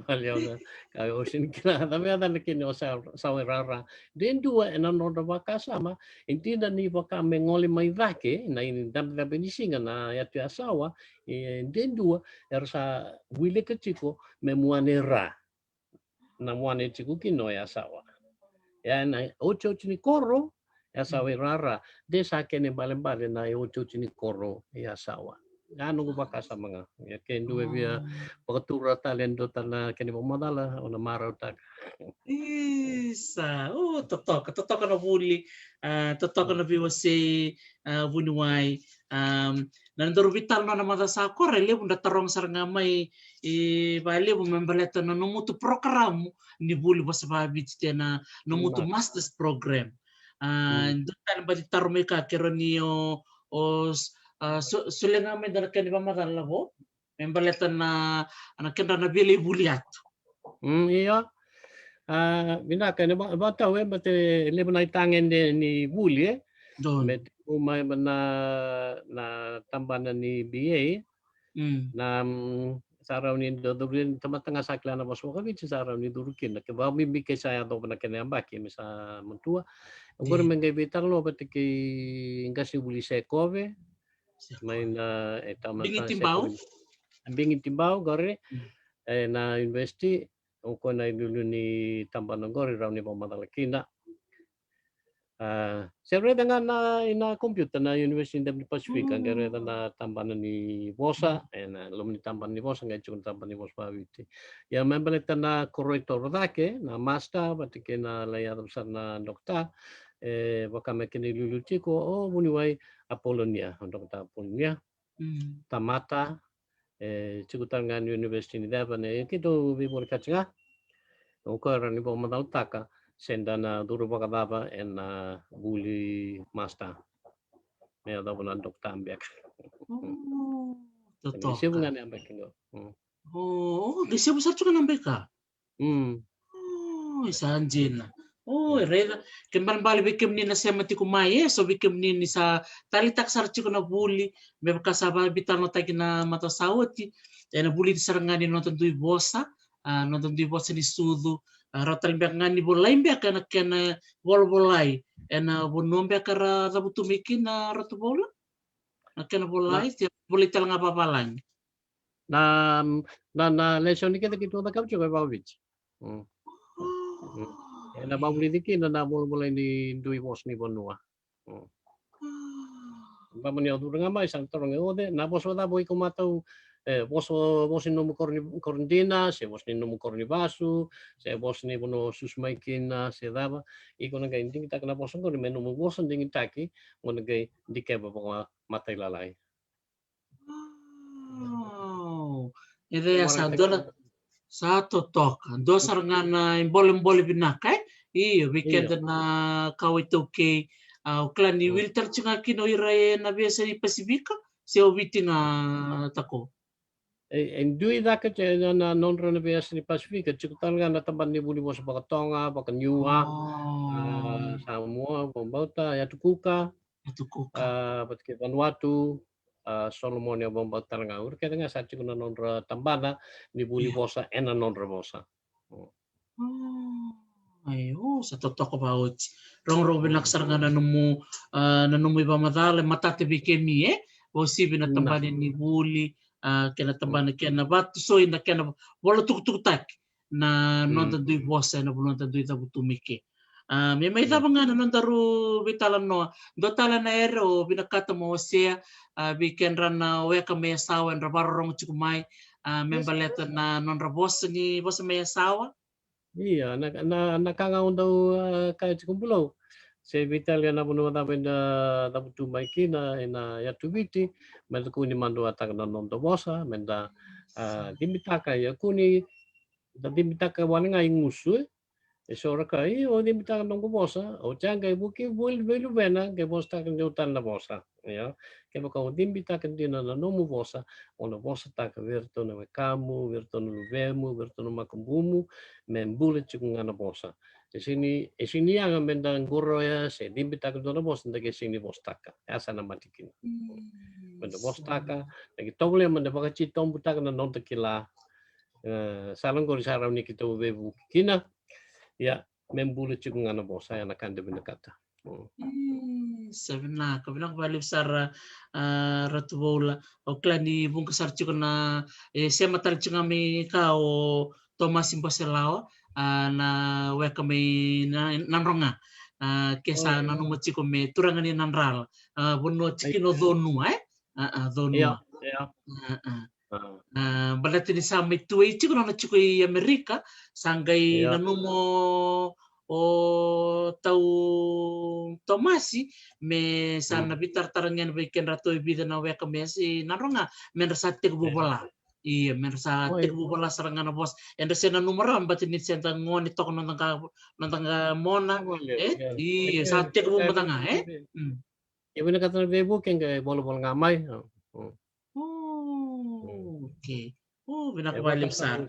Bale au na, ka au sini kila, cava yacana kina o sa-, yasawa i rara. De dua, e na nodra vakasama, e dina ni vaka me gole mai cake, na ini dabedabe ni siga na yatu yasawa, e de dua, era sa wilika tiko me muane ra. Na muane tiko kina o yasawa. E na otioti ni koro, yasawa i rara. De sa kena ibalebale na otioti ni koro, yasawa. Ya noqu vakasama ga. Ia ke dua e via vakatura tale e dua tale na kena ivakamacala, au na marautaka. Isa, o, totoka, totoka na vuli, a, totoka na veiwasei, a, vuniwai. Um, na nodaru veitalanoa na macawa sa kora, e levu da taroga sara ga mai, e, vakalevu me baleta na nomutu porokaramu ni vuli vosa vakaviti, te na nomutu masters program. A, dua tale bati taro mai ka, ke rawa ni o, o, a, so-, solia ga mai dua na kena ivakamacala vo me baleta na, na kedra na via lai vuli yatu. Mm, io. A, vinaka, e na va-, vakatau, e, baleta e levu na itagede ni vuli, e. Donu. Me tekivu mai na, na tabana ni B A. Mm. Na, mm, sa rawa ni dau curu, tamata ga sa kila na vosa vakaviti, sa rawa ni curu kina. Ke vakabibi ke sa yacova na kena yabaki me sa matua. Oqori me qai veitalanoa vata kei qasenivuli Sekove. Mai na, e, tamata Bigi Tibau. Sekove. Bigi Tibau, qori. Mm. E, na university, o koya na iliuliu ni tabana qori, rawa ni vakamacala kina. A, se raica ga na, i na computer na University of the Pacific, a qai raica na tabana ni vosa, e na loma ni tabana ni vosa, qai tiko na tabana ni vosa vakaviti. Ia me baleta na koro e toro cake, na master, vata kei na lai yaco sara na doctor, e, vaka me kena iliuliu tiko, o vuniwai Apolonia, o Doctor Apolonia. Mm. Tamata, e, tiko tale ga ni University ni Ceva, ne, keitou veivolekati ga. O koya rawa ni vakamacalataka se da na curu vakacava e na vuli master. Me yacova na doctor beka. O, totoka. Qai sevu ga na yabaki qo. Mm. O, o, qai sevu sara tiko na yabaki. Mm. O, e sa dina. O, e raica. Ke balebale vei kemuni na sema tiko mai, e, so vei kemuni ni sa taleitaka sara tiko na vuli, me vaka sa vakaveitalanoataki na macawa sa oti, e na vulici sara ga ni noda dui vosa, a, noda dui vosa ni sucu, a, rawa tale beka ga ni volai beka e na kena volavolai e na vanua beka ra cavutu mai kina, Ratu Vola? Na kena volai, se volai tale ga vavalagi. Na, na, na lesoni kece keitou cakava tiko e vakaviti. Mm. Mm. E na vakavulici kina na volavolai ni dui vosa ni vanua. Mm. Ba mani au curu ga mai sa na taroga, o cei na vosa cava o iko matau e, vosa, vosa ni nomu koro ni, koro dina, se vosa ni nomu koro ni vasu, se vosa ni vanua o susu mai kina, se cava. Iko na qai digitaka na vosa qori me nomu vosa digitaki, mo na qai dikeva vakamatailalai. Wow. E vei sa dua na, sa totoka. Dua sara ga na ibolebole vinaka, e? Io, vei keda na kawa iTaukei. A, o kila ni wili tale tiko ga kina o ira ena veiyasa ni Pasifika, se o Viti ga tako? E, e dui cake tiko na, na nodra na veiyasa ni Pasifika, tiko tale ga na tabana ni vuli vosa vakaToga, vakaNiua, a, Samoa, vakabauta, Yatu Kuka, Yatu Kuka, a, vata kei Vanuatu, a, Solomoni, vakabauta tale ga. O ira kece ga sa tiko na nodra tabana ni vuli vosa ena nodra vosa. Ai, o, sa totoka vakaoti. Rogorogo vinaka sara ga na nomu, a, na nomu ivakamacala, e matata vei kemi, e? Vakauasivi na tabana ni vuli, a, kei na tabana, kei na vatusoi na kena vola tukutukutaki na noda dui vosa ena vanua da dui cavutu mai ke. A, me mai cava ga na nodaru veitalanoa. Dua tale na ere o vinakata mo wasea, a, vei kedra na weka mai Yasawa era vakarorogo tiko mai, a, me baleta na nodra vosa ni vosa mai Yasawa. Ia, na, na, na ka ga au dau, a, kaya tiko, Bulou. Se vei tale na vanua cava eda cavutu mai kina ena yatu Viti, me da kua ni maduataka na noda vosa, me da, a, cibitaka, ia kua ni da cibitaka wale ga i gusu, e. E so ra kaya, io, au cibitaka na noqu vosa, oti a qai vuki voli vei luvena, qai vosataka dua tale na vosa. Ia, kevaka o cibitaka dina na nomu vosa, o na vosataka vei iratou na wekamu, vei iratou na luvemu, vei iratou na makubumu, me bula tiko ga na vosa. E sega ni, e sega ni yaga me da qoroya se cibitaka dua na vosa da qai sega ni vosataka. E a sa na mate kina. Me da vosataka, na qai tovolea me da vakatitobutaka na noda kila. E, sala qori sa rawa ni keitou veivuke kina. Ia, me bula tiko ga na vosa, ya na ka da vinakata. Mm. Mm, sa vinaka, vinaka vakalevu sara, a, Ratu Voula. Au kila ni vuqa sara tiko na, e, sema tale tiko ga mai ka o Tomasi Boselawa, a, na weka mai na, Nadroga. A, ke sa nanuma tiko me turaga ni Nadrala. A, vanua tiko kina o Conua, e? A, a, Conua. Ia, ia. A, a. A, baleta ni sa mai tu e tiko nona tiko i Amerika, sa qai nanuma o, o tau Tomasi me sa na veitaratara ga vei kedratou e vica na weka mai Nadroga, me ra sa tekivu vola. Ia, me ra sa tekivu vola sara ga na vosa. Era se nanuma rawa, baleta ni se da gone toka noda ga, noda ga mona, e? Ia, sa tekivu mada ga, e? Mm. E vinakata na veivuke, qai volavola ga mai. Mm. O, okay. O, vinaka vakalevu sara.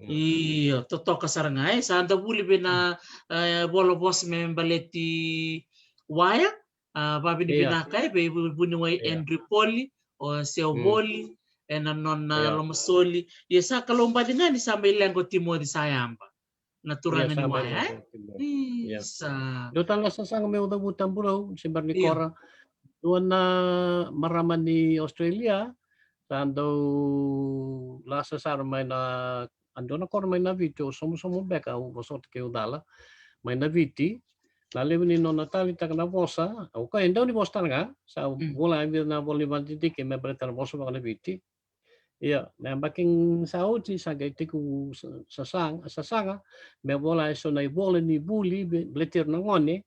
Io, totoka sara ga, e. Sa da vuli vei na, e, vola vosa me baleti Waya, a, vakavinavinaka, e, vei vu-, vuniwai Andrew Poli, o Seo Voli, ena nona lomasoli. Ia sa kalou baci ga ni sa mai leqa o Timoci Sayaba. Na turaga ni Waya, e? Isa. Dua tale na sasaga meu cavuta, Bulou, se bera ni kora. Dua na marama ni Australia, sa dau lasa sara mai na, a dua na koro mai na Viti, au somosomo beka, au vosota keu cala, mai na Viti. Na levu ni nona taleitaka na vosa, au kaya e dau ni vosa tale ga, sa vola e vica na vola ni vakadidike me baleta na vosa vaka na Viti. Ia, na yabaki sa oti, sa qai tekivu sa-, sasaga, sasaga me vola eso na ivola ni vuli, be-, baleti ira na gone,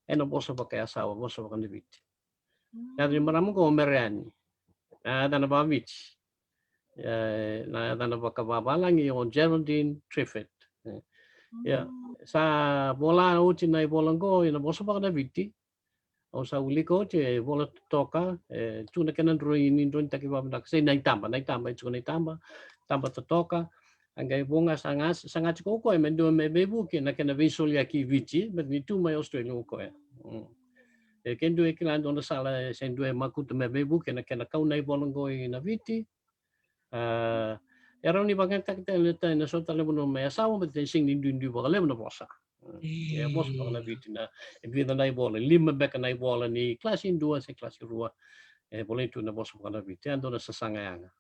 ena vosa vakayasawa, vosa vaka na Viti. Na yaca ni marama qo o Mereani. Na yacana vakaviti. E, na yacana vakavavalagi o Geraldine Triffett. E. Ia, sa vola oti na ivola qo ena vosa vaka na Viti. Au sa wilika oti e vola totoka, e, tu na kena droi ni, droinitaki vakavinaka. Sa i na itaba, na itaba, e tiko na itaba, taba totoka. A qai vo ga sa ga, sa ga tiko o koya me dua me veivuke na kena veisoliyaki i Viti, me ni tu mai Australia o koya. Mm. E, ke dua e kila dua na sala, e, se dua e makutu me veivuke na kena kau na ivola qo i na Viti. A, e rawa ni vakayagataki tale, tale na so tale na vanua mai Yasawa, me tale sega ni duidui vakalevu na vosa. E, vosa vaka na Viti na, e vica na ivola, lima beka na ivola ni kalasi dua se kalasi rua. E volai tu na vosa vaka na Viti, e dua na sasaga yaga.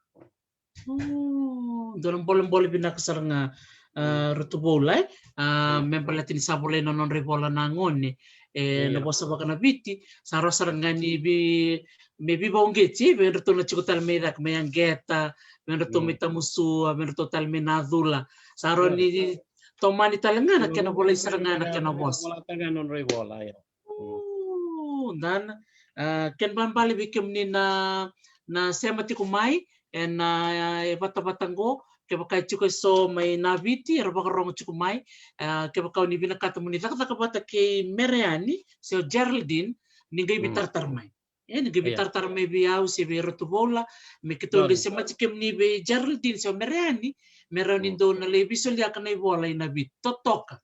O, dua na bolebole vinaka sara ga, a, Ratu Voula, e, a, me baleta ni sa volai na nodra ivola na gone, e, na vosa vaka na Viti, sa rawa sara ga ni vi, me vivauqeti vei ratou na tiko tale mai cake, mai Aqeta, vei ratou mai Tamusua, vei ratou tale mai Nacula. Sa rawa ni tomani tale ga na kena volai sara ga na kena vosa. Dana, a, kena balebale vei kemuni na, na sema tiko mai ena, e, vatavata qo, kevaka e tiko eso mai Naviti era vakarogo tiko mai, a, kevaka o ni vinakata mo ni cakacaka vata kei Mereani se o Geraldine, ni qai veitaratara mai. E, ni qai veitaratara mai vei au se vei Ratu Voula, me keitou qai semati kemuni vei Geraldine se o Mereani, me rawa ni dou na lai veisoliaka na ivola i Naviti. Totoka.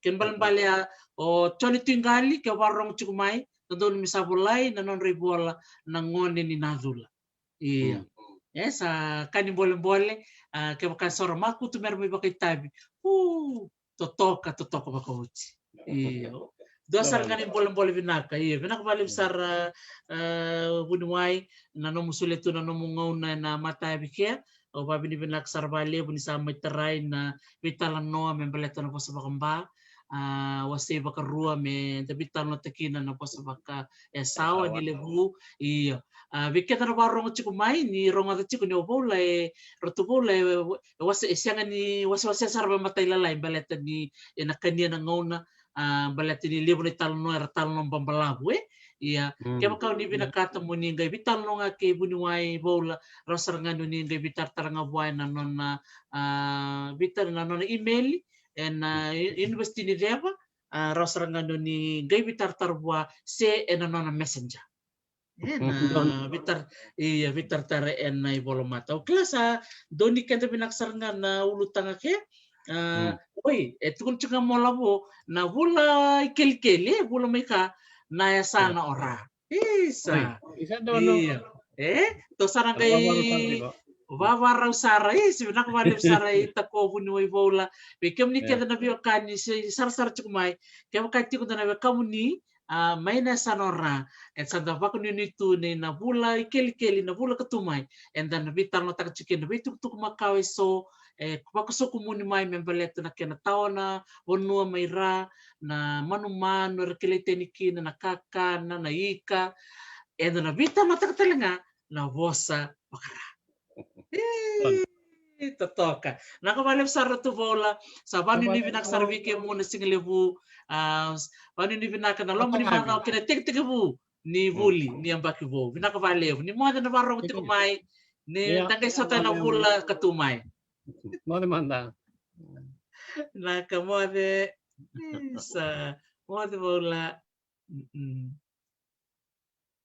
Kena balebale a, o Joni Tuiqali, ke o vakarogo tiko mai, dodonu me sa volai na nodra ivola na gone ni Nacula. Io. E sa ka ni bolebole, a, kevaka e so ra makutu me ra mai vakaitavi. U, totoka, totoka vakaoti. Io. Dua sara ga ni bolebole vinaka. Io, vinaka vakalevu sara, a, vuniwai, na nomu solia tu na nomu gauna ena matayavi kea. Au vakavinavinaka sara vakalevu ni sa mai tarai na veitalanoa me baleta na vosa vakaBa. A, wasei vakarua me da veitalanoataka kina na vosa vaka, e, Yasawa ni Levu. Io. A, vei keda na vakarogo tiko mai, ni rogoca tiko ni o Voula, e, Ratu Voula, e, e wase, e sega ni wasewase sara vei matailalai baleta ni ena kania na gauna, a, baleta ni levu na italanoa era talanoa babalavu, e. Ia, kevaka o ni vinakata mo ni qai veitalanoa ga kei vuniwai Voula, rawa sara ga ni o ni qai veitaratara ga vua ena nona, a, veitara na nona email ena, a, University ni Ceva, a, rawa sara ga ni o ni qai veitaratara vua se ena nona Messenger. E, na veitar, ia, veitaratara ena ivolamata. Au kila sa donu ni keda vinaka sara ga na ulutaga ke. A, oi, e tukuna tiko ga mo lavo na vula ikelikeli, e, vula mai ka, na yasana o Ra. Isa. Ia. E, tou sara qai vavarau sara, e, se vinaka vakalevu sara i tako vuniwai Voula. Vei kemuni keda na veiwekani se sarasara tiko mai, kevaka tiko da na wekamuni, a, mai na yasana o Ra, e sa da vakanuinui tu ni na vula ikelikeli, na vula ka tu mai, eda na veitalanoataka tiko kina na veitukutuku makawa eso, e, vakasokumuni mai me baleta na kena tawa na vanua mai Ra, na manumanu era kilai tani kina, na kakana, na ika, eda na veitalanoataka tale ga na vosa vakaRa. E, totoka. Vinaka vakalevu sara Ratu Voula, sa vakanuinui vinaka sara vei kemuni na siga levu, a, vakanuinui vinaka na loma ni macawa kei na tekitekivu ni vuli ni yabaki vou. Vinaka vakalevu. Ni moce na vakarogo tiko mai, ni da qai sota ena vula ka tu mai. Moce mada. Vinaka, moce. Isa, moce Voula.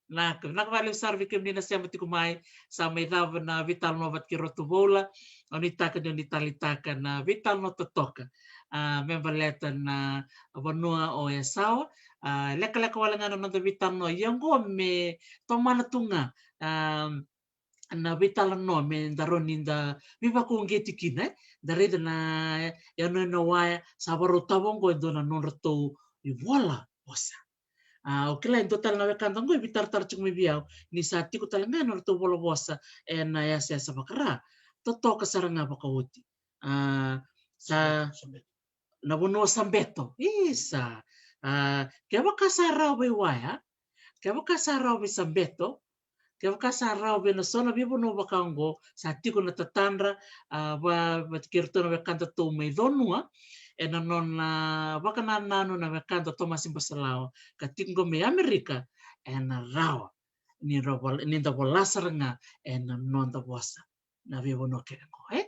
Vinaka, vinaka vakalevu sara vei kemuni na sema tiko mai. Sa mai cava na veitalanoa vata kei Ratu Voula. Au nuitaka ni o ni taleitaka na veitalanoa totoka, a, me baleta na vanua o Yasawa. A, lekaleka wale ga na noda veitalanoa, ia oqo me tomana tu ga, a, na veitalanoa me da rawa ni da veivakauqeti kina, e. Da raica na yanuyanu Waya, sa varau tava oqo e dua na nodratou ivola vosa. A, au kila e dua tale na wekada oqo e veitaratara tiko mai vei au ni sa tiko tale ga na nodratou ivola vosa ena yasayasa vakaRa. Totoka sara ga vakaoti. A, sa na vanua o Sabeto. Isa. A, kevaka sa rawa vei Waya, kevaka sa rawa vei Sabeto, kevaka sa rawa vei na so na veivanua vaka oqo, sa tiko na tatadra, a, va, vata kei iratou na wekadatou mai Conua, ena nona vakanananu na wekada o Tomasi Basalawa ka tiko qo mai Amerika, ena rawa ni ra vola, ni da vola sara ga ena noda vosa na veivanua kece qo, e?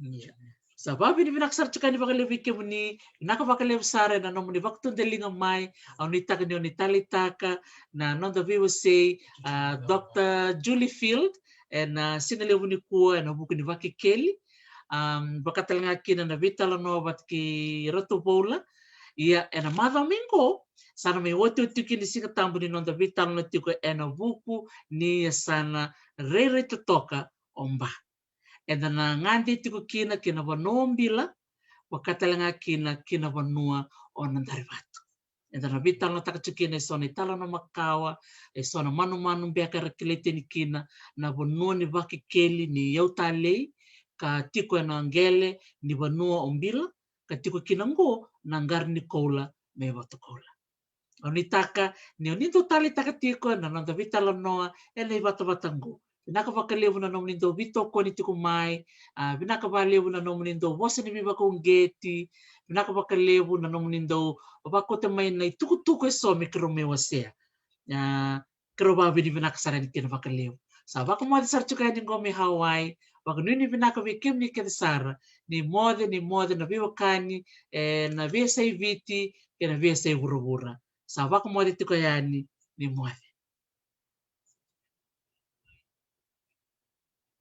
Ia. Sa vakavinavinaka sara tiko yani vakalevu vei kemuni, vinaka vakalevu sara ena nomuni vakatudaliga mai. Au nuitaka ni o ni taleitaka na noda veiwasei, a, Doctor Julie Field, ena siga levu nikua, ena vuku ni Vakekeli. Am, vaka tale ga kina na veitalanoa vata kei Ratu Voula. Ia, ena macawa mai qo, sa na mai otioti tiko kina na Siga Tabu ni noda veitalanoa tiko ena vuku ni yasana rairai totoka o Ba. Eda na gade tiko kina ki na vanua o Bila, vaka tale ga kina ki na vanua o Nadarivatu. Eda na veitalanoataka tiko kina eso na italanoa makawa, eso na manumanu beka era kilai tani kina na vanua ni Vakekeli, ni yau talei, ka tiko ena qele ni vanua o Bila, ka tiko kina qo na qara ni koula mai Vatukoula. Au nuitaka ni o ni dau taleitaka tiko na noda veitalanoa ena ivatavata qo. Vinaka vakalevu na nomuni dau veitokoni tiko mai, a, vinaka vakalevu na nomuni dau vosa ni veivakauqeti, vinaka vakalevu na nomuni dau vakauta mai na itukutuku eso me keirau mai wasea. A, keirau vakavinavinaka sara yani kina vakalevu. Sa vakamoce sara tiko yani qo mai Hawaii, vakanuinui vinaka vei kemuni kece sara, ni moce, ni moce na veiwekani, ena veiyasai Viti kei na veiyasai vuravura. Sa vakamoce tiko yani, ni moce.